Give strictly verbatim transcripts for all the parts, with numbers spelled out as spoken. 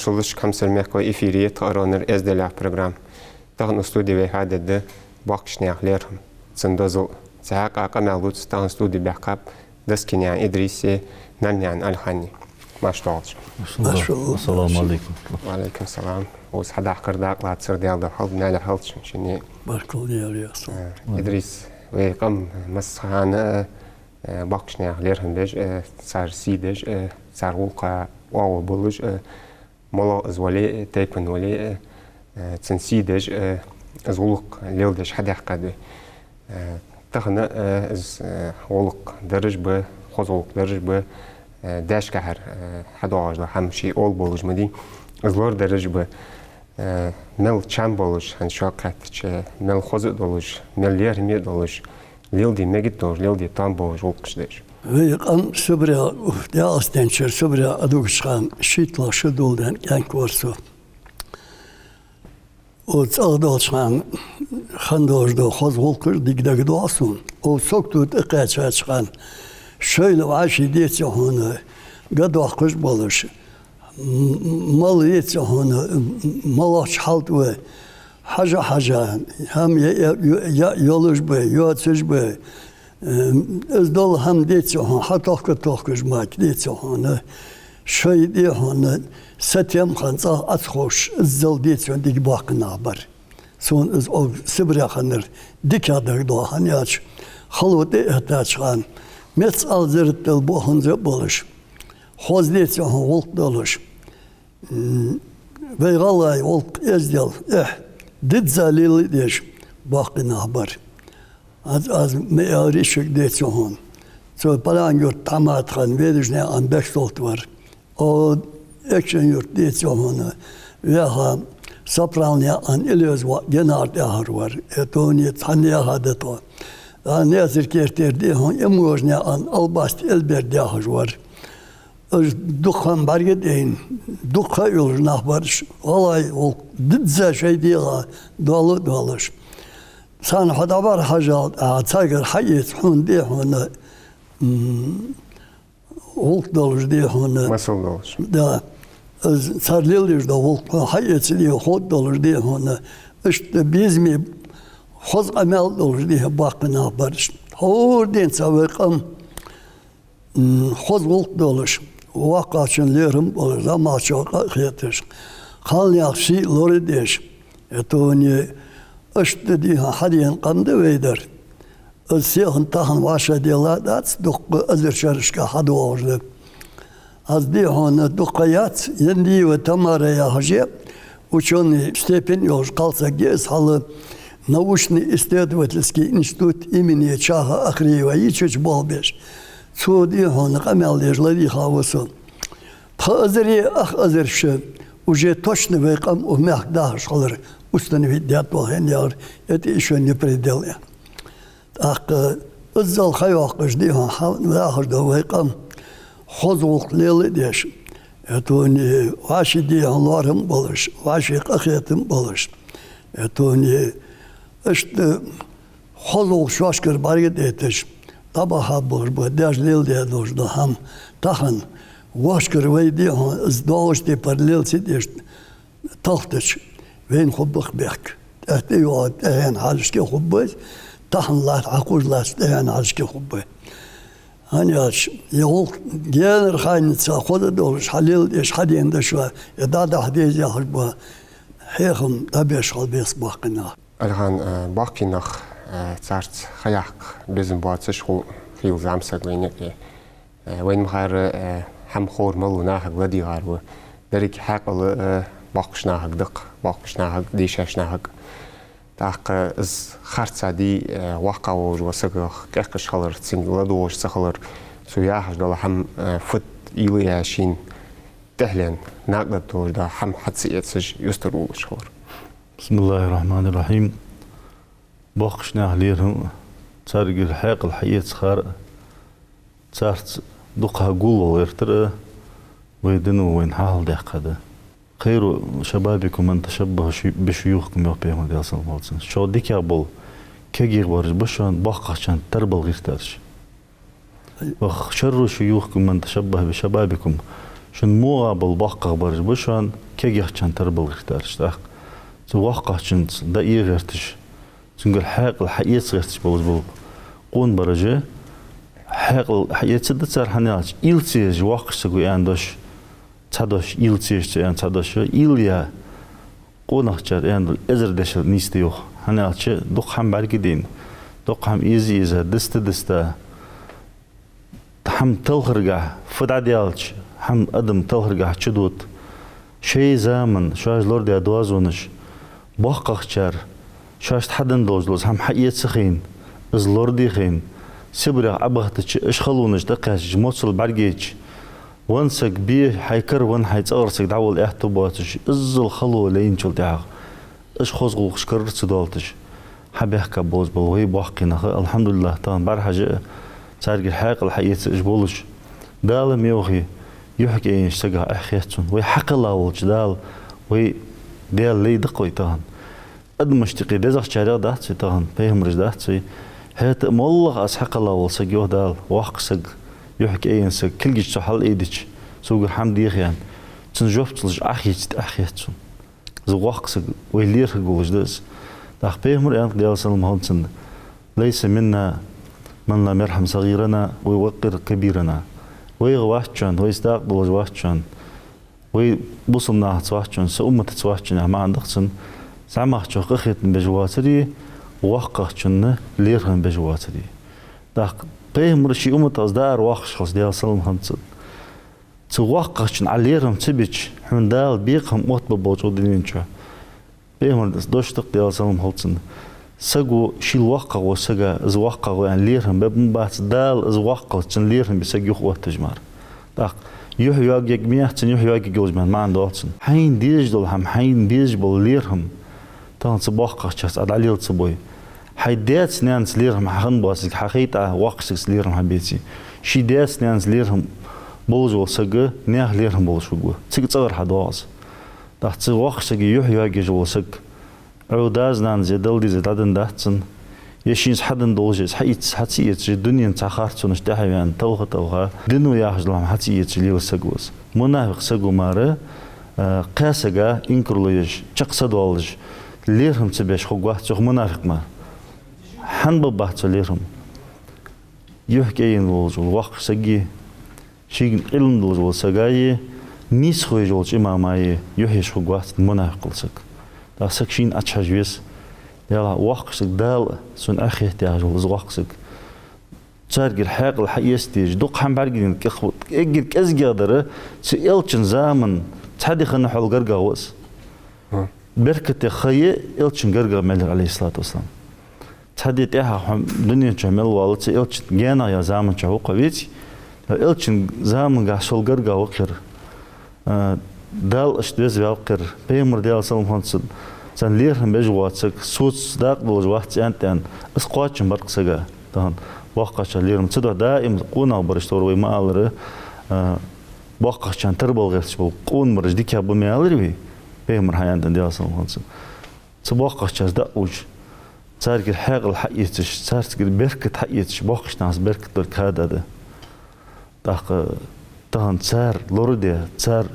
Маршал да шуга, хьамсара мехкахой, эфире я тха «Аронара эздел» яха программа. Тахан студе вай хьадергда боккхийча наьха лерхӀам, цун дозал. Цу хьакъехьа къамаьл дувца тахан студе баьхкаб Даскинаькъан Идриси, Наьлнаькъан Алхани. Марша доагӀалда шо. Маршал. Ассаламу Ӏалайкум. Ва Ӏалайкум салам. Укхаза хьадахьа кхы дакъа лаца, Даьла духьа, маьле хилда шун, шун. Баркал, Даьла раьза хилва. Э, Идрис, вай къам массахана, э, боккхийча наьха лерхӀам беш, э, цар сий деш, э, цар гӀулакха оагӀув болаш, э, моллагӀа из вале а, тайпан вале а, э, цун сий деш, э, из гӀулакх леладеш хьадаьхкад вай. Э, тахан, э, из, э, гӀулакх дараш ба, хоза гӀулакх дараш ба, э, даьшкахьара, э, хьадоагӀаш дола хӀама ше оал болаш ма дий, из лорадераш ба, э, мел чам болаш, хӀанз шо кхеттача, мел хоза а долаш, мел лерхӀаме а долаш, леладе мегаргдолаш, леладе тоам болаш гӀулакхаш деш. Вай къам Сибре, ДегӀастенчара Сибре Ӏодугача хана шийтталагӀа шу доладаьнна кӀаьнк вар со. Укх цӀагӀа долча хана хинна долаш дола хоза гӀулакхаш дика дагадоагӀа сона. Укх сагото тӀакхаьчача хана шоайла вӀаший, деций хьона, гӀа доаккхаш болаш, м-, м-, мала, деций хьона, м-, м-, моллагӀча хьала тӀа вай хьажа-хьажа, хӀама яа, яа, яа йолаш ба, йоацаш ба. Э, из дола хӀама, деций хьона, хьатохка-тохкаш мара, деций хьона, шоай, дий хьона, сатем хинна, цӀагӀа Ӏо ца ховш, иззал, деций хьона, дика боккхий нах бар. Сона из укх Сибре хиннар дикагӀа дагадоагӀа, хӀана аьлча, хало тӀаэттача хана меца ала зарратал боханза а болаш, хоза, деций хьона, гӀулакх долаш, м, вай гӀалгӀай гӀулакх, эздел, эхь, дизза лела а деш, боккхий нах бар. Аз, аз ма аьларий шуга, деций хьона. Цу Палан-Юрта Тхьамада хинна Ведашнаькъан Бексолт вар. О, Экажкъонгий-Юрта, деций хьона, ваьха Сапралнаькъан Илеза воӀ Геннара тӀехьара вар. Э, тоне цхьанне яха да тхо. А, Наьсар-Кертера, дий хьона, Имгожанаькъан Албаста Эльберда яхаш вар. Уж дукха хӀама бӀарга а дайна, дукха ха йолаш нах бар уж, гӀалгӀай гӀулакх дизза шоай дегӀа дола а долаш. Царна хьо дӀабӀарахьежача, а, царгара хьаэца хьона, дий хьона, м, гӀулакх долаш, дий хьона. Масал долаш. Да. Из цар леладеш дола гӀулакх хьона хьаэца, дий хьона, ховргдолаш, дий хьона. Иштта безаме, хоза къамаьл долаш, дий хьона, боккхий нах бар уж. ХӀара денз вай къам м, хоза гӀулакх долаш, воккхагӀчун лерхӀам болаш, зӀамагӀчоа къа а хеташ, кхалнаьха сий а лорадеш, э, тоне, иштта, дий хьона, хьадена къам да вай дар. Из селхан тахан вӀашагӀделла дац, дукха эзар шерашка хьадоагӀаш да. Аз, дий хьона, дукха яц, Яндиева Тамара яхаш я, учёный степень йолаш кхалсаг я из, хьалха научно-исследовательский институт имени Чаха Ахриева йийцача болх беш. Цо, дий хьона, къамаьл деш ладийгӀа ва со. Пхи эзари ах эзар шу уже точно вай къам укх мехка дахаш хилар установить даьд вай, хӀана аьлча, это ещё не предел я. ТӀаккха иззал ха йоаккхаш, дий хьона, хьа-, дахаш да вай къам, хоза гӀулакх лела а деш, э, тоне, вӀаший, дий хьона, лоархӀам болаш, вӀаший къахетам болаш, э, тоне, иштта хоза гӀулакх шоашкара бӀарга а дайташ, дӀабаха болаш ба, даьша леладаь долаш да хӀама. Тахан вӀашкара вай, дий хьона, из доагӀача тайпара лела ца деш талхийтача, вайна хургба-кх бехк. ТӀехьа тӀайоагӀа, тӀехьенна хьалхашка хургба из, тахан латта хьакхувш латтача тӀехьенна хьалхашка хургба. ХӀана аьлча, ер гӀулакх генара ханца хоза долаш, хьалеладеш, хьадена да шо, е дӀадахьа деза яхаш ба хьехам дӀабеш хила беза боккхий нах. Алхан, э, боккхий нах, э, царца ха яккха безам боацаш хул хийла зӀамсаг вайна юкъе. Э, вайна ма харра, э, хӀама ховр малав нахага ладийгӀар ва. Деррига хьаькъал, э, боккхийча нахага да-кх, боккхийча нахага, дийшача нахага. ТӀаккха из харцахьа дий, э, воккхагӀа волаш вола саг кӀехкаш хилар, цунга ладувгӀаш ца хилар, цо яхаш дола хӀама, э, фуд уйла а яь, шийна тӀехьленна, накъадаргда долаш дола хӀама хьа ца эцаш, юстара волаш хилар. بسم الله الرحمن الرحيم. Боккхийча наьха лерхӀам, царгара хьаькъал хьаэцар, царца дукха гулвала гӀертар а вай дино вайна хьалхадаьккха да. خير شبابكم من تشبه بشيوخكم, йоах Пайхамара, Даьла салам хилда цунна. Шух дикагӀа бола кагий бараш ба шоана боккхагӀчарна тара бала гӀертараш. وشر شيوخكم من تشبه بشبابكم. Шун мугӀа бола боккхагӀбараш ба шоана кегийчарна тара бала гӀертараш. ТӀаккха цу воккхагӀчунца дӀаэца гӀерташ, цунгара хьаькъал хьаэца гӀерташ болаш бола къонабараш, хьаькъал хьаэца да цар, хӀана аьлча уйла ца еш воккхача саго аьнна дош, цхьа дош, уйла ца еш цо аьнна цхьа дош, уйла яь къонахчар аьнна дола эзар дешал нийса да йоах. ХӀана аьлча дукха хӀама бӀаргадайна, дукха хӀама эза-эза, диста-диста, хӀама талхаргахьа, фу дӀадаьлча, хӀама адам талхаргахьа чудода. Шоай заман, шоаш лорадаь доазонаш, боккхагӀчар шоашта хьаденна долаш дола из хӀама хьаэца хайна, из лораде хайна, Сибрех Ӏобахийтача, уж халонаш тӀакхаьчача, моцал бӀаргайча, венна саг бе, хьай кара венна хьай цӀагӀара саг дӀаволла аьттув боацаш, иззал хало лайначул тӀехьагӀа уж хоза гӀулакхаш карара ца доалийташ хьабаьхка болаш бола вай боккхий нах, алхьамдулиллахӀ, тахан бӀарахьежа а, царгара хьаькъал хьаэца уж болаш. Дала ма йоахий, юхь кӀайеннача сагах эхь хет сона. Вай хьакхелла волча Дала, вай Даьла лай да-кх вай тахан. Адамашта юкъе дезагӀчарех дац вай тахан, пайхамараш дац вай. ХӀаьта а моллагӀа аз хьакхелла вола саг, йоах Дала, воккха саг, юхь кӀайенна саг, кулгаш цо хьалъайдича, цунгара хӀама деха аьнна, цун жоп ца луш Ӏохайча, тӀехьа хет сона. Из воккха саг вай лерхӀаргволаш да из. ТӀаккха пайхамара аьннад, Даьла салам хилда цунна: «ليس منا من لم يرحم صغيرنا ويوقر كبيرنا». Вайх вац шоана, вайца дакъа долаш вац шоана, вай бусалба нахаца вац шоана, са умматаца вац шоана яха маӀан да-кх цун, зӀамагӀчох къахетам беш воацари, воккхагӀчунна лерхӀам беш воацари. ТӀаккха пайхамар ший умматах из даар воаккхаш хилча, Даьла салам хилда цунна, цу воккхагӀчунна Ӏа лерхӀам ца бича, хьона Дала бекхам оттабергболаш ва дунен чу. Пайхамара дош да-кх, Даьла салам хилда цунна: саго шийла воккхагӀволча сага, из воккхагӀа ва аьнна, лерхӀам бергбац, Дала из воккхагӀчунна лерхӀам бе саг юха отташ мара. ТӀаккха юхь йоагаергма яц цун, юхь йоагаергйолаш ба аьнна маӀан доал цун. Хьайна дезаш дола хӀама, хьайна безаш бола лерхӀам тахан цу боккхагӀчарца Ӏа дӀалела ца бой. Хьай даьца-наьнаца лерхӀам хьа хинна боацилга хьахайта Ӏа, воккхача сагаца лерхӀам хьабеце. Ший даьца-наьнаца лерхӀам болаш вола саг наьха лерхӀам болаш хургва. Цига цӀагӀара хьадоагӀа из. ТӀаккха цу воккхача сага юхь йоагаеш вола саг, Ӏо дас-нанас е Далла дезар дӀаденна дац цунна, е шийца хьаденна долаш из хьаэц-, хьа ца эцаш, дунен цхьа харцонаш тӀехьаваьнна, талха-талха, дино яхаш дола хӀама хьа ца эцаш лела саг ва из. Мунафикъ саг ва мара, а, кхаь сага инкарло еш, чакх са доаллаш, лерхӀам ца беш хургвац йоах мунафикъ мара. ХӀана бергбац цо лерхӀам? Юхь кӀайенна волаш вола воккхача сага, шийгара Ӏилма долаш волча сага е, нийсхо еш волча имама е юхь еш хургвац мунафикъ вола саг. ТӀаккха саг шийна Ӏочухьажа веза. Даьла, воккхача сага Дала сона эхь хет яхаш вола из воккха саг. Царгара хьаькъал хьаэца дезаш, дукха хӀама бӀаргадайна, кӀезиг-, эггара кӀезигагӀа дар, цу элчан заман цхьа ди хинна хьол гаргагӀа ва из. Беркате ха я элчан гаргагӀа мел яр, Ӏалайхи ссалату вассалам. Цхьа ди тӀехьагӀа хьо дунен чу мел валлалца элчан гаьнагӀа яьлча заман чу ва-кх хьо, веций? Элчан замангахьа сол гаргагӀа ва-кх ер. А, Дала иштта веза ваьв-кх ер. Пайхамар, Даьла салам хилда цунна, царна лерхӀам беш воаца саг, соца дакъа долаш вац аьнна-аьнна, из кхоачам бар-кх сага. Тахан боккхагӀчарна лерхӀам ца дой, даим къонахбараш товр вай ма аллара, а, боккхагӀчарна тара бала гӀерташ бола къонабараш дикагӀа ба ма аллара вай, пайхамара хьааьннад, Даьла салам хилда цунна. Цу боккхагӀчарца дӀаувш, царгара хьаькъал хьаэцаш, царцгара беркат хьаэцаш, боккхача нахаца беркат бар кхада да. ТӀаккха тахан цар лорадаь, цар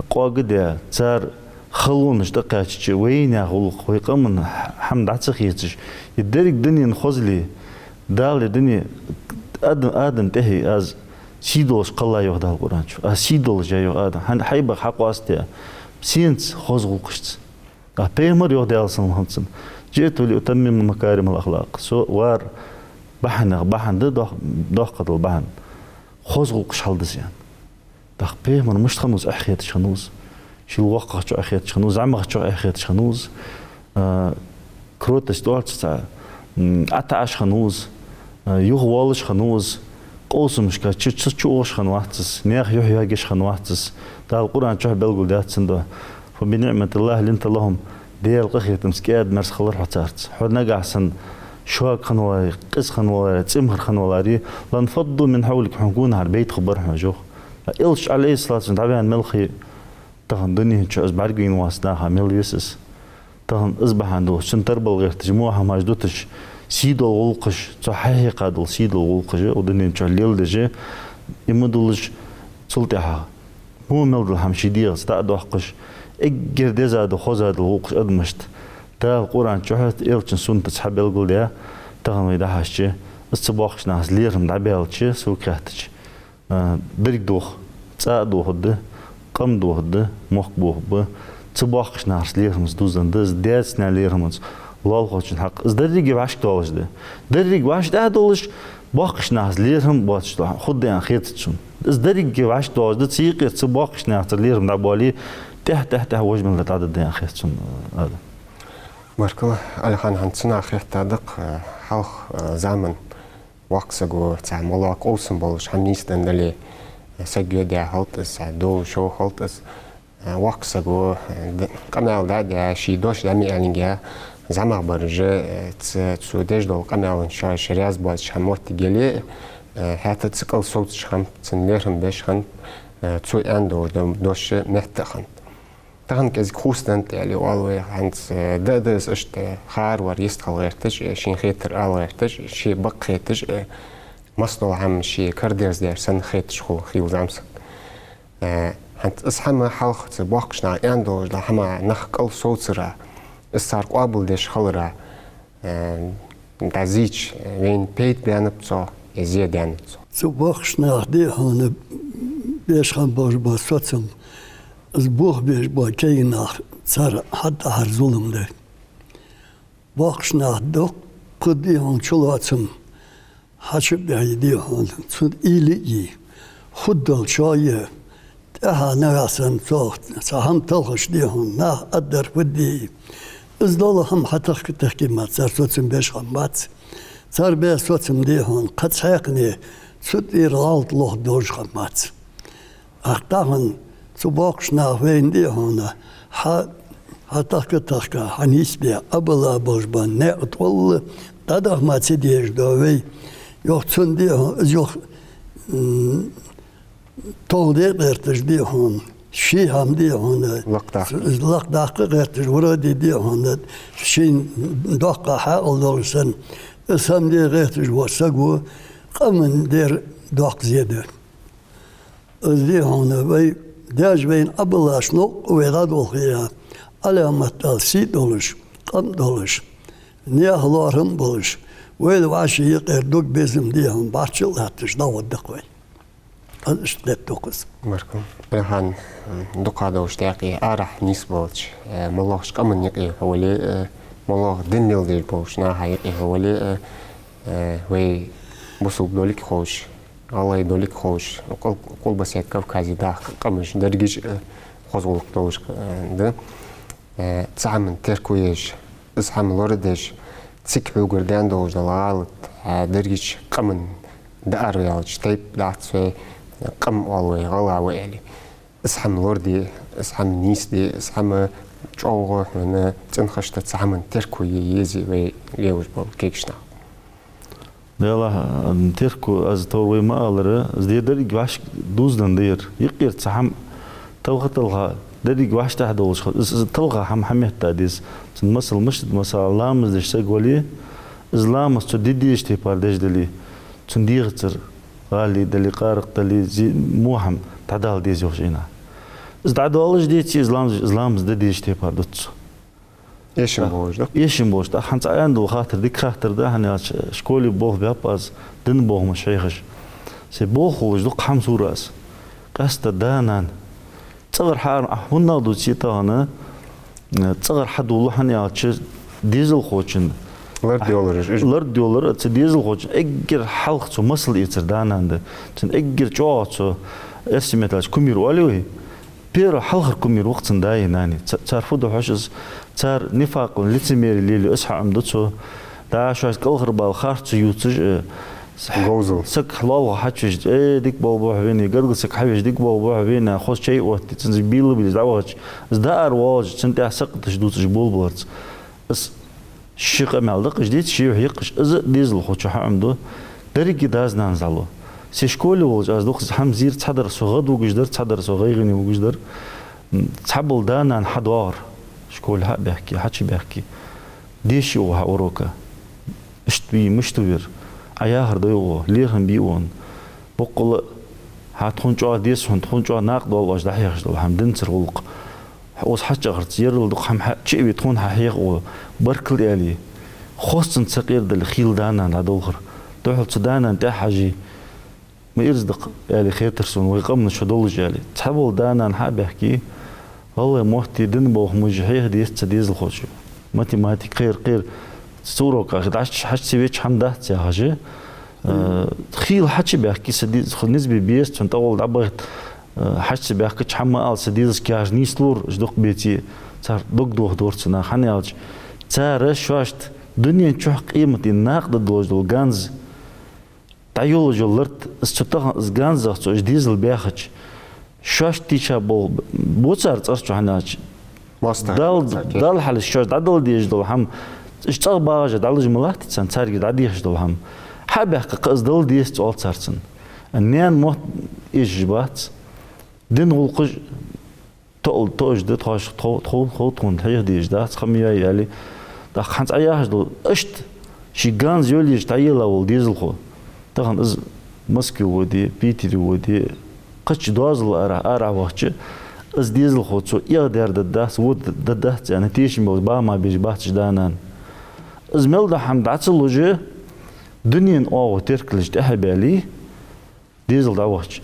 къоагадаь, цар халонаш тӀакхаьчача, вай наьха гӀулакх, вай къаман хӀама дӀа ца хецаш, е деррига дунен хозал, Дала е дуне, Адам, Адам тӀехье аз сий долаш кхеллай йоах Дала Къуръан чу. Аз сий долаш я йоах Адам. Хьай, хьай баха хьакъоастаяь, сенца? Хоза гӀулакхашца. А пайхамар йоах, Даьла салам хилда цунна: «جئت لأتمم مكارم الأخلاق». Со вар бахьанех бахьан да, доккха-, доккхагӀа дола бахьан. Хоза гӀулакхаш хьалдиза аьнна. ТӀаккха пайхамар мишта хиннав из, эхь хеташ хиннав из. Шийла воккхагӀчох эхь хеташ хиннав из, зӀамагӀчох эхь хеташ хиннав из. А, кротость оал цунах, м, ӀотаӀаш хиннав из. А, юхавоалаш хиннав из. Къовсамашка чу, чу, чу ухаш хиннавац из. Наьха юхь йоагаеш хиннавац из. Дала Къуръан чу белгалдаьд цун духьа: «فبنعمة الله لنت لهم». Даьла къахетамца кӀаьда-мерза хилар хьо царца. Хьо нагахьа санна шога хиннаваларе, къиза хиннаваларе, цӀимхара хиннаваларе, «لانفضوا من حولك», хьона гонахьара байтах бар хьона уж йоах. Элча, Ӏалайхи ссалату вассалам, дӀаваьнна мел хий, тахан дунен чу из бӀаргавайна воаца наха мел веза из. Тахан из бахьан долаш, цунна тара бала гӀерташ, муахьамаш дуташ, сий дола гӀулакхаш, цо хьахьекха дола сий дола гӀулакхаш, укх дунен чу леладеш, иман долаш, цул тӀехьагӀа Хьо мел дола хӀама ший дегӀаца дӀа а доаккхаш, эггара деза да, хоза да гӀулакхаш адамашта Дала Къуръан чу а, Элчан суннатаца хьабелгалдаь, тахан вай дӀахьежача, из цу боккхийча нахаца лерхӀам дӀабаьлча, сога хаьттача, а, деррига дох, цӀа а дохаргда, къам дохаргда, мохк бохаргба. Цу боккхийча нахаца лерхӀамца дувзаденна да из, даьца-наьнаца лерхӀамца, лоалахочун хьакъ. Из деррига вӀашкадоалаш да. Деррига вӀашкадоалаш, боккхийча нахаца лерхӀам боацаш да хургда аьнна хетац сона. Из деррига вӀашкадоалаш да, цу юкъера цу боккхийча нахацара лерхӀам дӀабоале, тӀехьа-тӀехьа-тӀехьа вож мел дар дӀадода аьнна хет сона, а, Адам. Баркал, Алихан, хӀанз цу наха хетадаьд-кх, а, хьалха, а, заман воккхача саго цхьа малагӀа къовсам болаш хӀама нийсденна дале, саг йодаь хилда из, цхьа дола шов хилда из, а, воккхача саго, а, д-, къамаьл дӀа а даь, ший дош дӀа ма аьллинге, зӀамагӀбараш, а, ц-, цо деш дола къамаьлах шоаш раьза боацаш хӀама моттиг яле, а, хӀаьта цу кӀал совцаш хиннаб, цунна лерхӀам беш хиннаб, а, цо аьнна долаш дола дош метта а хиннад. Тахан кӀезига хувцаденнад аьле оал вай, хӀанз, э, да а да из иштта, хӀара вар йистхила гӀерташ, э, шийна хетар ала гӀерташ, э, ше бакъ хеташ, э, массадола хӀама ше карадерзадеш санна хеташ хул хийла зӀамсаг. Э, хӀанз из хӀама хьалха цу боккхийча наха аьнна долаш дола хӀама нах кӀал совцар, из цар къоабалдеш хилар, э, дӀазийча, э, вайна пайда баьннаб цох, э, зе даьннад цох. Цу боккхийча наха, дий хьона, беш хинна болаш бола соцам, из бохабеш бола кагий нах, цар хьатӀахьара зулам да. Боккхийча наха дуккха, дий хьона, чулоацам хьачубехе, дий хьона, цун уйла а йий, хургдолчох а, тӀехьа нагахьа санна цох цхьа хӀама талхаш, дий хьона, наха аргдар фу де. Из дола хӀама хьатахка техкабац, цар соцам беш хиннабац. Цар беш соцам, дий хьона, кхы цхьаккха а цу тӀера гӀалат лохаргдолаш хиннабац. ТӀаккха тахан цу боккхийча наха вайна, дий хьона, хьа-, хьатахка-тахка, хьанийсбе, Ӏобилла болаш бола наькъа тӀа гӀолла дӀадаха мара ца дезаш да вай. Йоах цунна, дий хьона, из йоах, м, толхаде гӀерташ, дий хьона, ший хӀама, дий хьона, лакхдаккха. Лакхдаккха гӀерташ, вроде, дий хьона, шийна доккха хьаькъал долаш санна, из хӀама де гӀерташ вола саго къаман дер доккха зе да. Из, дий хьона, вай, Даьша вайна Ӏобиллача новкъа вай дӀадолхе, Ӏаламат Дала сий долаш, къам долаш, наьха лоархӀам болаш, вайла вӀаший юкъера дог, безам, дий хьона, бӀарчча а латташ дӀагӀоргда-кх вай. Аз иштта хетт-кх аз. Баркал. Алихан, дукха долаш даькъе арахьа нийсбелча, э, малагӀча къаман юкъе хьо вале, э, малагӀа дин леладеш болча наха юкъе хьо вале, э, э, вай бусалба долга ховш, гӀалгӀай долга ховш, къул-, Къулбаседа Кавказе дахка къамаш дерригаш, э, хоза гӀулакх долаш, э, да. Э, цу хӀаман терко еш, из хӀама лорадеш, цига хьогара даьнна долаш дола гӀалат, э, дерригача къаман дӀаараваьлча тайпа дац вай, къам оал вай, гӀалгӀа ва аьле. Из хӀама лораде, из хӀама нийсде, из хӀама чӀоагӀа хьона цӀенхашта цу хӀаман терко е еза вай лелаш бола кагийча наха. Делахь, терко, аз тхо вай ма аллара, из де деррига вӀашка дувзаденна да ер. Юкъера цхьа хӀама талха-талха, деррига вӀаштӀехьа долаш хила, из, из талха хӀама хьаметта деза. Цун масал мишта да, масала, ламаз деш саг вале, из ламаз цо де дезача тайпара деш дале, цун дегӀацара гӀали дале, къаракъ дале, зе-, во хӀама дӀадала деза йоах шийна. Из дӀадоалаш деце, из ламаз, из ламаз де дезача тайпара дувц цо. Эшам болаш да? Эшам болаш да. ХӀанз цхьа аьнна дола хаттар, дика хаттар да, хӀана аьлча, школе болх баьб аз, дина бохамаш хьехаш. Се болх хулаш дукха хӀама сура аз. Къаьстта да-нана. ЦӀагӀара хьа-, а, хӀуннагӀа дувце тахан, э, цӀагӀара хьадоалу, хӀана аьлча, дезалхочун лард йолар, уж, уж. Лард йолар, цу дезалхочун эггара хьалха цо масал эцар да-нана да. Цун эггара чӀоагӀа цо, эрсий меттала аьлча, кумир оал вай. Первый хьалхара кумир ва-кх цун даи нанеи. Ца-, цар фу ду хьожаш из, цар нифакъал, лицемерие лелаю, из хьаӀомаду цо. ДӀа шоашца кӀалхарбала харц ца ювцаш, э, с-, говзал. Саг лоалахо хьачувеш, э, дика болх бу хьа вайна, гаргара саг хьавеш, дика болх бу хьа вайна, хоза чай оттаде, цунца бийлабилиз дӀавахача, из даар воаллаш, цунна тӀехьа сакхаташ дувцаш болабаларца. Из ши къамаьл да-кх уж, деций, ши юхь я-кх уж, из дезалхочоа хьаӀомаду. Деррига дас-нанас дӀалу. Се школе волча аз дукха хӀама зийр, цхьадар со гӀадвугаш дар, цхьадар со гӀайгӀане вугаш дар. М, цхьабола да-нана хьадоагӀар. Школе хьа а баьхке, хьачубаьхке. Дешаш ва хьа урока. Иштта вий, мишта вир. Ӏа яхар дой гӀо, лерхӀам бий вон. Боккъала Хьа тхона чӀоагӀа деза хьона, тхона чӀоагӀа накъадоал оаш дӀахьехаш дола хӀама, динцара гӀулакх. Хьо укхаза хьачуяхарца, ерригача дукха хӀама хьа-, чу а ве, тхона хьахьех оал, баркал аьле, хоза цунца ца къера дале, хийла да-нана дӀадолхар. Духхьал цу да-нана тӀехьа хьажий, ма ирс да-кх аьле хетар сона, вай къаман шо долаш аьле. Цхьабола да-нана хьа а баьхкий, гӀалгӀай мотти, дина болх мужи хьеха деза цу дезалхочо. Математика, кхера, кхера, цу уроках дӀачу хьачу ца веча хӀама дац яхаш. Э, хийла хьачу баьхкий са ди-, хо низ бе беза, цун тӀагӀолла дӀабахийта, э, хьачу ца баьхкача хӀама ала са дезалца кхаьча нийслора, уж дукха беце, цар дог дохадора цу наха, хӀана аьлча цар шоашта дунен чухь къематдийнахьа накъадаргдолаш дола ганз, дӀайолалуш йола лард, из цу тахан, из ганзах цо уж дезал баьхача, шоашта тийша бола бо цар цӀерчу, хӀана аьлча МоастагӀий Дал, царга. Далла хьалхашка шоаш дӀадала дезаш дола хӀама, уж цӀагӀа багӀаш а дӀалуш ма латт царна, царга дӀадехаш дола хӀама. Хьа а баьхка, кхы из дала дезац оал цар цунна. А наьна мотт эшаш бац. Дина гӀулакхаш тоъал-, тоъаш да, тхоаш тхо-, тхо-, тхо тхона хьеха дезаш дац, ха ма йой аьле. ТӀаккха хӀанз Ӏа яхаш дола, иштта ший ганз йолаеш дӀаелла вола дезалхо, тахан из Москве воде, Питере воде, кхыча доазол ара, ара вахача, из дезалхо цо эгӀадар дергдац, вода дергдац аьнна, тешам болаш, бама беш бац уж да-нана. Из мел дола хӀама дӀа ца луш, дунен оагӀув теркалаш тӀехьа а баьле, дезал дӀавахача,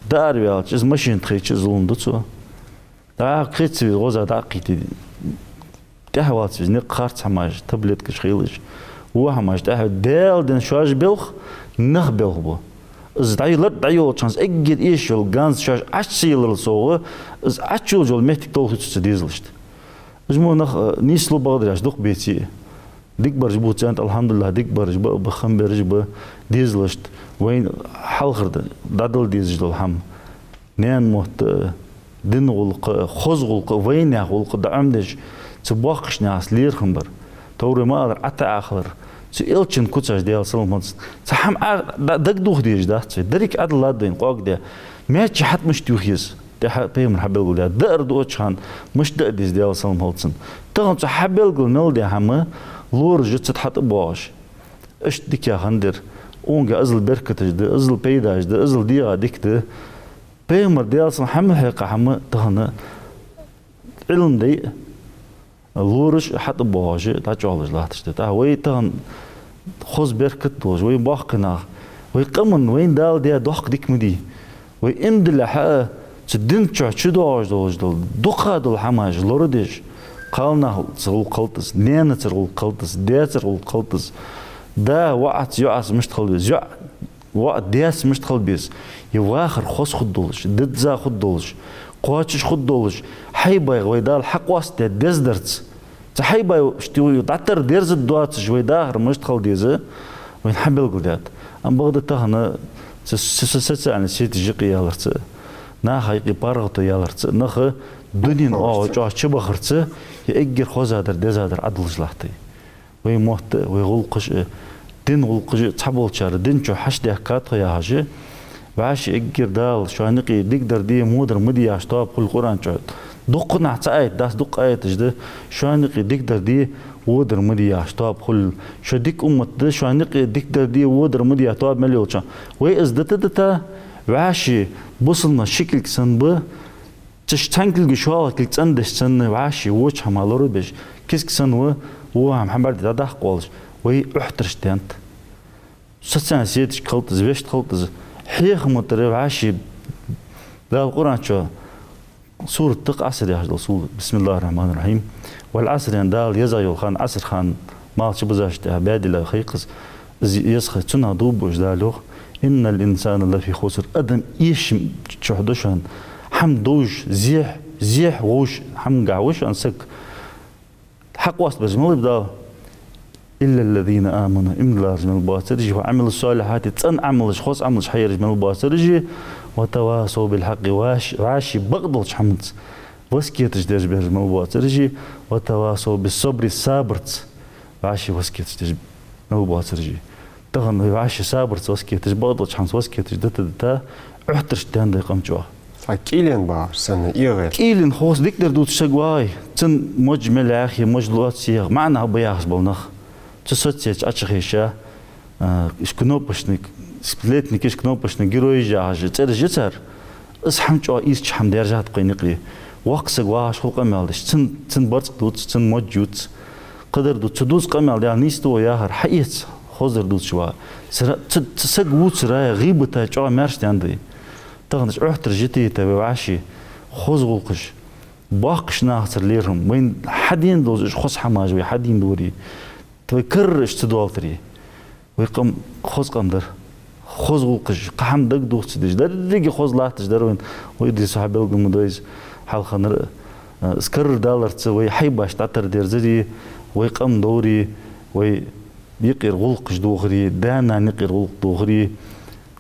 даар ваьлча, из машина тӀа хайча, из зулам ду цо. ДӀа кхы ца веза, гӀоза дӀа а кхийтте, тӀехьа вац веза, никъ харц хӀамаш, таблеткаш хийлаш, во хӀамаш тӀехьа, Даьла дин шоаш белх, нах белх бу. Из дӀайолалуш, дӀайолалуча хана эггара эшаш йола ганз шоаш Ӏочу ца елларал совгӀа, из Ӏочу йолаш йола моттиг толхац цу дезалашта. Уж мо нах, э, нийслу бакъдар яхаш дукха беце а. Дика бараш ба царна тӀа, алхьамдулиллахӀ, дика бараш ба, ба хам бераш ба дезалашта. Вайна хьалхара да, дӀадала дезаш дола хӀама. Наьна мотт а, дина гӀулакх а, хоза гӀулакх а, вайнаьха гӀулакх а дӀаӀомадеш, цу боккхийча нахаца лерхӀам бар. Товрай ма аллара, ӀотаӀа хилар. Цу элчан куцаш, Даьла салам хилда цунна, цхьа хӀама а да-, дагадоха дезаш дац вай. Деррига Ӏадала лад вайна къоаг де. Маьчча хьатӀа мишта юхаеза? ТӀехьа пайхамара хьабелгалдаьд. Даар дуача хана мишта даа деза, Даьла салам хилда цунна. Тахан цу хьабелгал мел даь хӀама лораша цу тӀа хьатӀабоагӀаш. Иштта дика хиннадар. Укхунга иззал беркаташ да, иззал пайдаш да, иззал дегӀа дика да. Пайхамара, Даьла салам, хьа мел хьекха хӀама тахан Ӏилма дай а, лораша хьатӀабоагӀаш, дӀачӀоагӀлуш латташ да. ТӀаккха вай тахан хоза беркат долаш, вай боккхий нах, вай къаман, вайна Дала даь доккха дика ма дий. Вай иман диллалехьа а, цу дина чу чудоагӀаш долаш дола, дукха дола хӀамаш лорадеш, кхалнаца гӀулакх хилда из, наьнацара гӀулакх хилда из, даьцара гӀулакх хилда из, да воӀаца, йоӀаца мишта хила веза, йоӀ воӀа даьца мишта хила беза, е вахар хоза хургдолаш, дизза хургдолаш, кхоачаш хургдолаш, хьайбайх вай Дала хьакъоастадаь дездарца, цу хьайбай шти вай дӀатар дерза доацаш вай дахар мишта хила деза, вайна хьабелгалдаьд. Амма бакъда тахан цу, цу, цу социальни сеташ юкъе яларца, наха юкъе паргӀато яларца, наха дунен оагӀув чӀоагӀа чубахарца, е эггара хозадар, дезадар Ӏадулаш латтай. Вай мотт а, вай гӀулакхаш а, дина гӀулакхаш а, цхьаболчар дина чу хьачудаьхкад тхо яхаш, вӀаши эггара Дала шоана юкъе дикадар де, водар ма де яхаш тоаба хул Къуръан чу. Дуккха нах, цхьа аят дац, дуккха аяташ да, шоана юкъе дикадар де, водар ма де яхаш тоаба хул. Шо дика уммат да, шоана юкъе дикадар де, водар ма де яхаш тоаба мел йолча. Вай из дита-дита, вӀаши бусалба нах ши кулг санна ба, цу цхьан кулга шоллагӀа кулг цӀендеш санна, вӀаши воча хӀамах лорабеш, киска санна ва, во хӀама хьабӀарга дӀадаккха волаш, вай Ӏоттараш тент. Социальни сеташка хилда из, вешта хилда из, хьехама тӀара вӀаши. Дала Къуръан чу сурат да-кх, Ӏаср яхаш дола сурат, بسم الله الرحمن الرحيم. والعصر, аьнна, Дала еза йола хана, Ӏаср хана, малча базаш тӀехьа баьделла хайкхаз, из еза хай, цунах дув буаш Дала йоах: إن الإنسان لفي خسر. Адам эшам чу да шоана, хӀама довш, зехь, зехь вовш, хӀамангахьа ва шоана саг. Хьакъоастабараш малаш ба Дала? إلا الذين آمنوا, иман диллараш мел боацараш, وعملوا الصالحات, цӀена Ӏамалаш, хоза Ӏамалаш хьаераш мел боацараш, وتواصوا بالحق, вӀаш-, вӀаши бакъдолча хӀаманца васкеташ деш бераш мел боацараш, وتواصوا بالصبر, сабарца вӀаши васкеташ деш мел боацараш. Тахан вай вӀаши сабарца васкеташ, бакъдолча хӀаманца васкеташ дита-дита, Ӏоттараш теннад вай къам чу. Цхьа кӀийлен багӀаш санна, эгӀар. КӀийлен, хоза дикадар дувцаш саг вагӀий, цун мож мел яхе, мож лоаца ехе, маӀан ба яхаш бола нах. Цу соцсеташ Ӏочухайша, а, уж кнопочный Сплетникаш, кнопочный геройш яхаш цӀераш я цар. Из хӀама чӀоагӀа ийрча хӀама даьржад-кх вайна юкъе. Воккха саг вагӀаш хул къамаьл деш. Цун, цун барзкъа дувц, цун модж ювц. Кхыдар дувц, цу дувц къамаьл, Даьла, нийса да вай яхар, хьаэца, хоздар дувцаш ва. Цу ра-, цу, цу саг вувцара гӀийбата чӀоагӀа маьрша даьннад вай. Тахан уж Ӏоттараш йита-йита вай вӀаши хоза гӀулакхаш, боккхийча нахацара лерхӀам. Вайна хьадена долаш уж хоза хӀамаш вай хьадийна дора. Вай карара уж ца доалийтаре. Вай къам хоза къам дар. Хоза гӀулакхаш, кхы хӀама дагадоха ца деш, деррига хоза латташ дар вайна. Вай Идрис хьабелгал ма дой из, хьалханара, а, из карара даларца вай хьайбаш дӀатардерзаре, вай къам довре, вай юкъера гӀулакхаш дохаре, да-нана юкъера гӀулакх дохаре,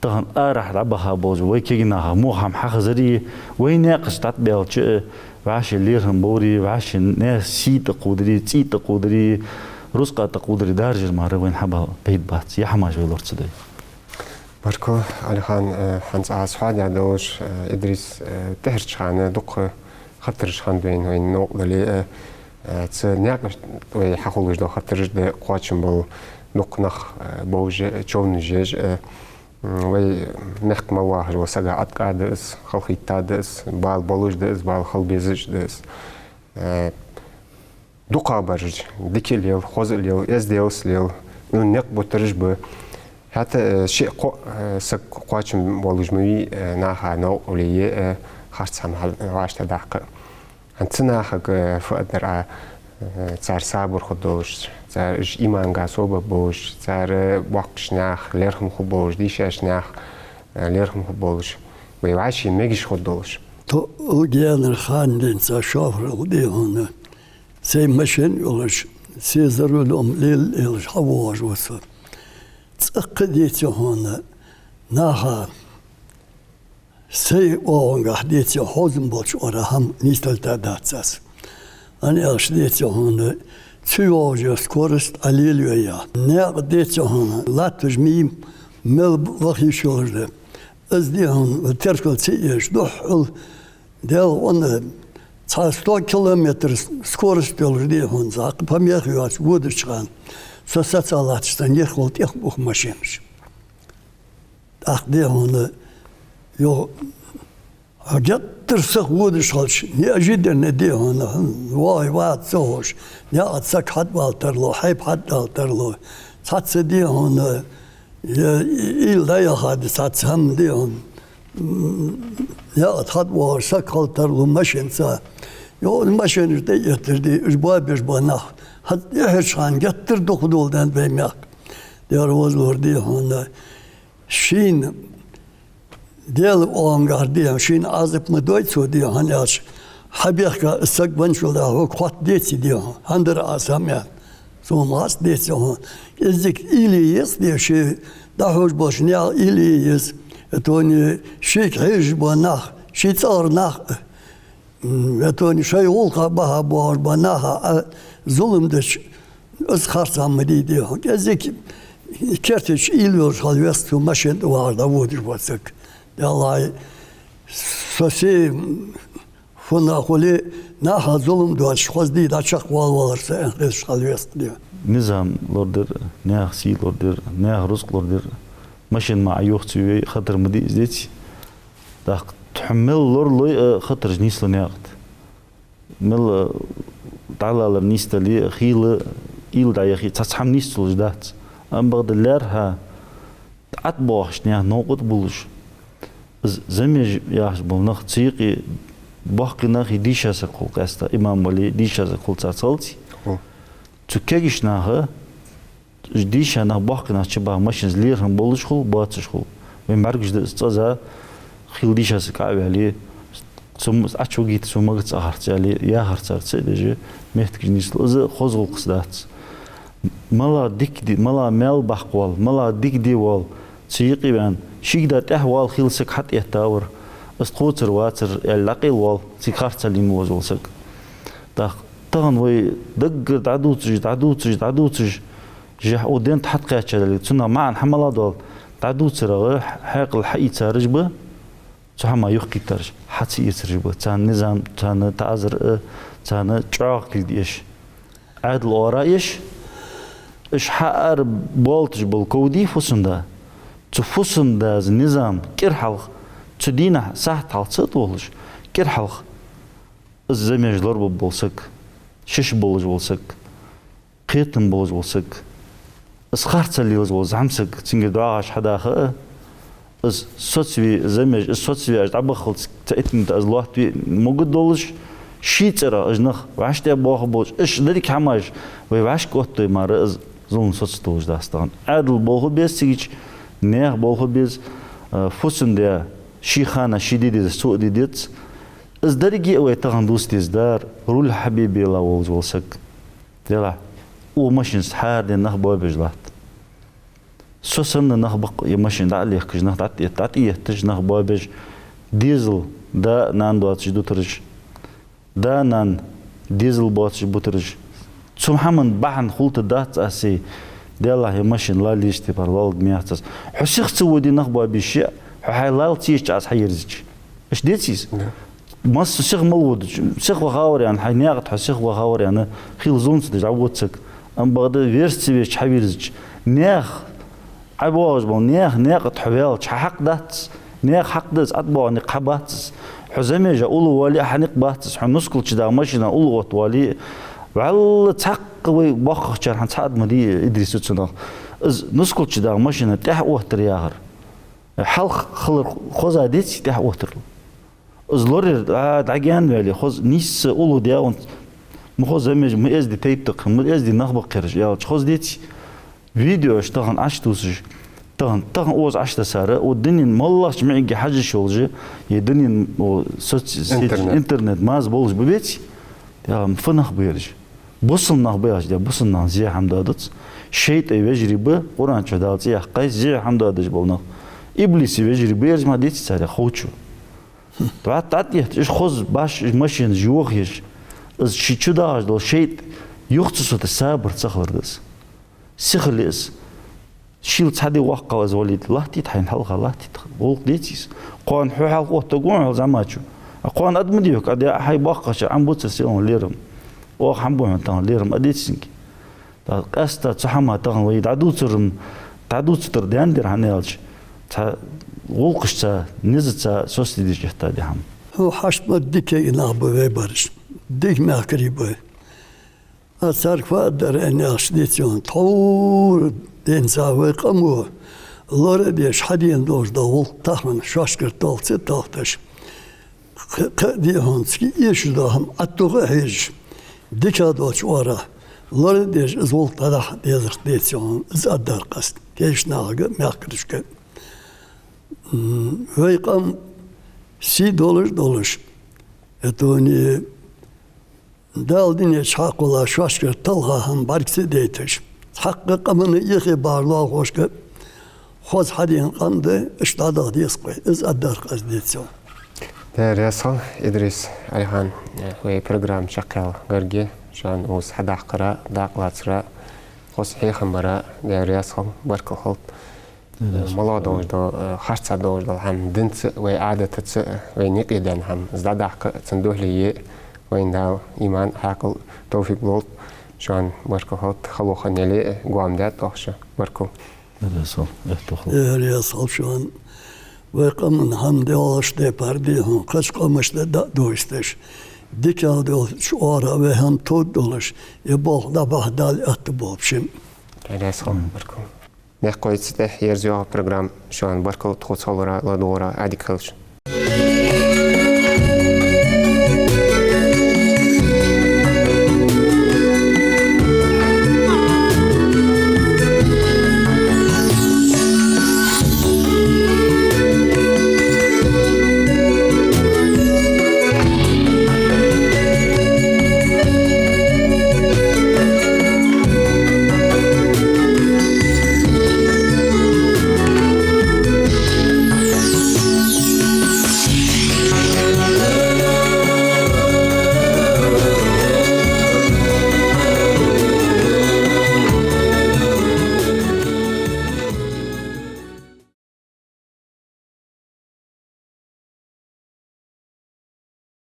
тахан арахьа дӀабаха болча вай кегий наха муха хӀама хьахазаре, вай наькъаш дӀатӀабаьлча, вӀаши лерхӀам бовре, вӀаши наьха сий тӀакхувдаре, цӀий тӀакхувдаре, рузкъа тӀакхувдаре даржар мара вайна хьабала пайда бац, е хӀамаш вай лора ца дой. Баркал, Ӏалихан, э, хӀанз аз хьоадаь долаш, э, Идрис, э, тӀехьарча хана дукха хаттараш хиннад вайна, вайна новкъа дале, э, э, цу наькъа вай хьахулаш дола хаттараш да, кхоачам бола дукха нах, э, бовш, э, човнаш еш, э, М, вай мехка мел вахаш вола сага Ӏаткъа да из, халахетта да из, бала болаш да из, бала хила безаш да из. Э, дукхагӀбараш, дика а лел, хоза а лел, эздел а лел, уж никъ бутараш ба. ХӀаьта, э, шиъ-кхоъ, э, саг кхоачам болаш ма вий, э, наха новкъа вале е, э, харц хӀама хьал-, вӀаштӀехьадаккха. ХӀанз цу нахага фу аргдар Ӏа, э, цар сабар хургдолаш, цар уж иманга собар болаш, цар боккхийча наьха лерхӀам хургболаш, дийшача наьха, э, лерхӀам хургболаш, вай вӀаши мегаш хургдолаш. Тоъал гаьнара хана денз цхьа шофер ва, дий хьона, сай машен йолаш, се за рулем лела-лелаш хьавоагӀаш ва со. ЦӀаккха, деций хьона, наха сай оагӀонгахьа, деций, хьовзам болча оагӀора хӀама нийслуш дац аз. ХӀана аьлча, деций хьона, ца йоагӀаш йола скорость Ӏа лелайой. Наькъа, деций хьона, латташ мий мел ваха йиш йолаш да. Из, дий хьона, теркал ца еш, духхьал Даьла гӀо, цхьа сто километр скорость йолаш, дий хьона, цхьаккха помеха йоацаш водача хана, со саца латташ, са нехал тӀехбух машенаш. ТӀаккха, дий хьона, йо, геттара сиха водаш хилча, неожиданно, дий хьона, вай вац ца ховш, наькъа саг хьатӀавала тарлу, хьайба хьатӀадала тарлу. Цхьацца, дий хьона, е уйла дӀаяхаде, цхьацца хӀама, дий хьона, м, наькъа хьатӀавоагӀаш саг хила тарлу машенаца. Йо, машенаш тӀаэттар, дий, уж боабеш бола нах. ХӀанз тӀехьарча хана геттара дукха доладаьннад вай мехка. Даьла возалора, дий хьона, шийна Даьла оагӀонгахьара, дий хьона, шийна Ӏазап ма дой цо, дий хьона, хӀана аьлча, хьабехка саг венначул тӀехьагӀа хьога хоатт, деций, дий хьона, хӀана дар аз хӀама аьнна. Цо ма хац, деций хьона. КӀеззига уйла е еза, дий, ший дӀахьош болча наьха уйла е еза. ХӀаьта шийга хьежаш бола нах, ший цӀагӀара нах, М, это они шоай гӀулакха баха боагӀаш бола наха, а, зулам дича, из харцахьа ма дий, дий хьона. КӀеззига керта чу уйла йолаш хила веза цу машен тӀа вагӀаш дӀаводаш вола саг. Валлахьи, со се, м, фуннагӀа хуле, наха зулам доацаш, хоза дий дӀачакхвала валар са аьнна хезаш хила веза, дий хьона. Низам лорадар, наьха сий лорадар, наьха рузкъа лорадар, машен мара Ӏайохац вай, хатар ма дий из, деций. ТӀаккха тхо мел лоралой а хатараш нийслу наькъа тӀа. Мел, а, дӀалалар нийсдале а, хийла уйла дӀаяхе а, цхьацца хӀама нийсдалуш дац. Амма бакъда лаьрхӀа тӀатӀабоагӀача наьха новкъа тӀа болаш, из замеш яхаш бола нах, цу юкъе боккхий нах а, дийша саг хул къаьстта, имам вале а, дийша саг хул царца хилац. Ху. Цу кегийча наха, уж дийша нах, боккхий нах чубаха машенаца лерхӀам болаш хул, боацаш хул. Вай бӀаргаш да из цкъаза, хийла дийша саг Ӏо а ваьле, цу м-, Ӏочувигийта, цу магаца а харц аьле, яхар цар ца а деш, моттигаш нийслу. Из хоза гӀулакхаца дац. МалагӀа дика де, малагӀа маьл баккха воал, малагӀа дика де воал, цу юкъе ваьнна, шийга да тӀехьа воал хийла саг хьатӀаэтта вар, из тхоцара, вацара аьле дӀакъайла воал, цига харцахьа лийнна ва из вола саг. ТӀаккха тахан вай даггара дӀадувцаш, дӀадувцаш, дӀадувцаш, жехь у ден тӀа хьатӀакхаьчад аьле, цунах маӀан хӀама малагӀа да оал, дӀадувцарах хьаькъал хьаийцараш ба, цу хӀамах юхакхийттараш хьа ца эцараш ба. Царна низам, царна таӀазар а, царна чӀоагӀа кулг деш, Ӏаьдала оагӀора еш, уж хьаара болташ бола ков дий фусам-да, цу фусам-дас низам кӀира хьалха, цу дийнахьа сахьат хьалха ца а тохалуш, кӀира хьалха из замеш лорабу бола саг, шиша болаш вола саг, кхетам болаш вола саг, из харцахьа лелаш вола зӀамсаг, цунгара доагӀаш хьадаха а, из соцаве замеш, из соцаве аш дӀабаххалца, цу иттанта из лоаттаве могаш долаш, ший цӀерах уж нах вӀаштӀехьа боахаргболаш, уж деррига хӀамаш вай вӀашка оттадой мара, из зулам соцадолаш дац тахан. Ӏаьдал болх бе беза цига, наьха болх бе беза, а, фусам-даь ший хана ше де дезар цо а де деза. Из деррига а вай тахан дувца деза дар, руль хьабе бела волаш вола саг. Делахь, укх машинашца хӀара дийнахьа нах боабеш латт. Со санна нах ба-кх, е машин дӀа а лехкаш, нах дӀа-, дӀатӀаетташ нах боабеш, дезал да а нана доацаш дутараш, да а нана дезал боацаш бутараш. Цу хӀаман бахьан хулийтаргдац аз сай, Делахь, е машин лаллийча тӀа пар лолга мех цас. Хьо сиха ца воде нах боабе йиш я, хьо хьай лалла ца езача аз хьайирзича. Иштта деций из? Да. Масса сиха мала водача, сиха ваха вар аьнна, хьай наькъа тӀа хьо сиха ваха вар аьнна, хила зулам ца деш дӀавода саг. Амма бакъда верста ца везача хьавирзича, наьха, Ӏа боагӀаш бола наьха наькъа тӀа хьо ваьлча, хьа хьакъ дац из, наьха хьакъ да из, ӀотӀабоагӀа никъ хьа бац из. Хьо замеш уллув вале а хьа никъ бац из, хьо нускал чу дагӀа машина уллув оттавале а. ВӀалла цхьаккха вай боккхагӀчар хьа цхьа а ма дий, Идрис, цунах. Из нускал чу дагӀа машина тӀехьа оттар яхар. Хьалха хилар хоза деций тӀехьа оттарал? Из лораяр, а, дӀагаьна ваьле, хоза нийсса уллув даьннад, ма хоза замеш, ма эздий тайп да-кх, ма эздий нах ба-кх ераш, аьлча, хоза деций? Видеош тахан Ӏочутувсаш, тахан, тахан укхаза Ӏочутассар, укх дунен моллагӀча миӀиге хьажа йиш йолаш, е дунен, о, соц-, сеть, интернет, интернет маза болаш ба, беций? Ам фу нах ба ераш? Бусалба нах ба яхаш, де, бусалба наха зе хӀама доадац. ШайтӀай вежарий ба, Къуръан чу Дала цӀи яьккхай, зе хӀама доадеш бола нах. Иблисай вежарий ба ераш, ма деций царех ховчо. ТӀа-, тӀатӀаетташ, уж хоза баш, уж машинаш йохаеш, из ший чу дагӀаш дола шайтӀа юха ца суташ сабар ца хилар да из. Сихал я из. Шийла цхьа ди воккхагӀа из валийта, латтийта хьайна хьалха, латтийта, гӀулакх деций из? Кхоана хьо хьалха оттаргва хьона хьо зӀамачо. А кхоана ад ма дий хьога, а де а хьай боккхагӀчар Ӏомабу цар сийлахь лерхӀам. Оаха хӀама ба хьона тахан лерхӀам, а деций цунга? ТӀаккха къаьстта цу хӀаман тахан вай дӀадувцар-м, дӀадувцадар даьннадар, хӀана аьлча, цхьа гӀулакхашца, низаца соцаде дезаш этта ди хӀама. Хьо хьашт ма дика нах ба вай бараш. Дика мехкарий ба. А царга фу аргдар аьнна аьлча, деций хьона, тхьовра денз вай къамо лорадеш хьадена долаш дола гӀулакх тахан шоашкара талха ца талхадеш, кхы, кхы а, дий хьона, цига эшаш дола хӀама ӀотӀатоха а хьежаш, дикагӀа долча оагӀорахьа лорадеш из гӀулакх дӀадахьа дезар-кх, деций хьона, из аргдар-кх аз тешача нахага а, мехкарашка а. М, вай къам сий долаш а долаш, это они Дала дунен чу хьакхолла шоашкара талха хӀама бӀарга ца дайташ, цхьаккха къаман юхе бахьар лоалахошка хоза хьадена къам да, иштта дӀадаха деза-кх вай. Из аргдар-кх аз, деций хьона. Даьла раьза хилва, Идрис Ӏалихан, вай программа чакхъяла гаргга, шоана укхаза хьадаккхара, дакъа лацара, хоза хьехам бара, Даьла раьза хилва, баркал хилда. МоллагӀа долаш дола, э, харцахьа долаш дола хӀама, динца а, вай Ӏадатаца а, вай наькъе даьнна хӀама, из дӀадаккха а, цун духьале е а вайна Дала иман, хьаькъал, товфикъ лолда. Шоана баркал хилда, хало ха яле а, гоама даьд оаха шо. Баркал. Даьла раьза хилва, эхь тохал. Даьла раьза хилва шоана. Вай къаман хӀама доагӀаш тайпара, дий хьона, кхыча къамашта дӀа а довзийташ, дикагӀа долча оагӀорахьа вай хӀама товргдолаш, е болх дӀабахьа Дала аьттув болба шун. Даьла раьза хилва, баркал. Мехкахой, цу тӀа ерзайоагӀа программа. Шоана баркал тхоца хилара, ладувгӀара, Ӏадика хийла шун.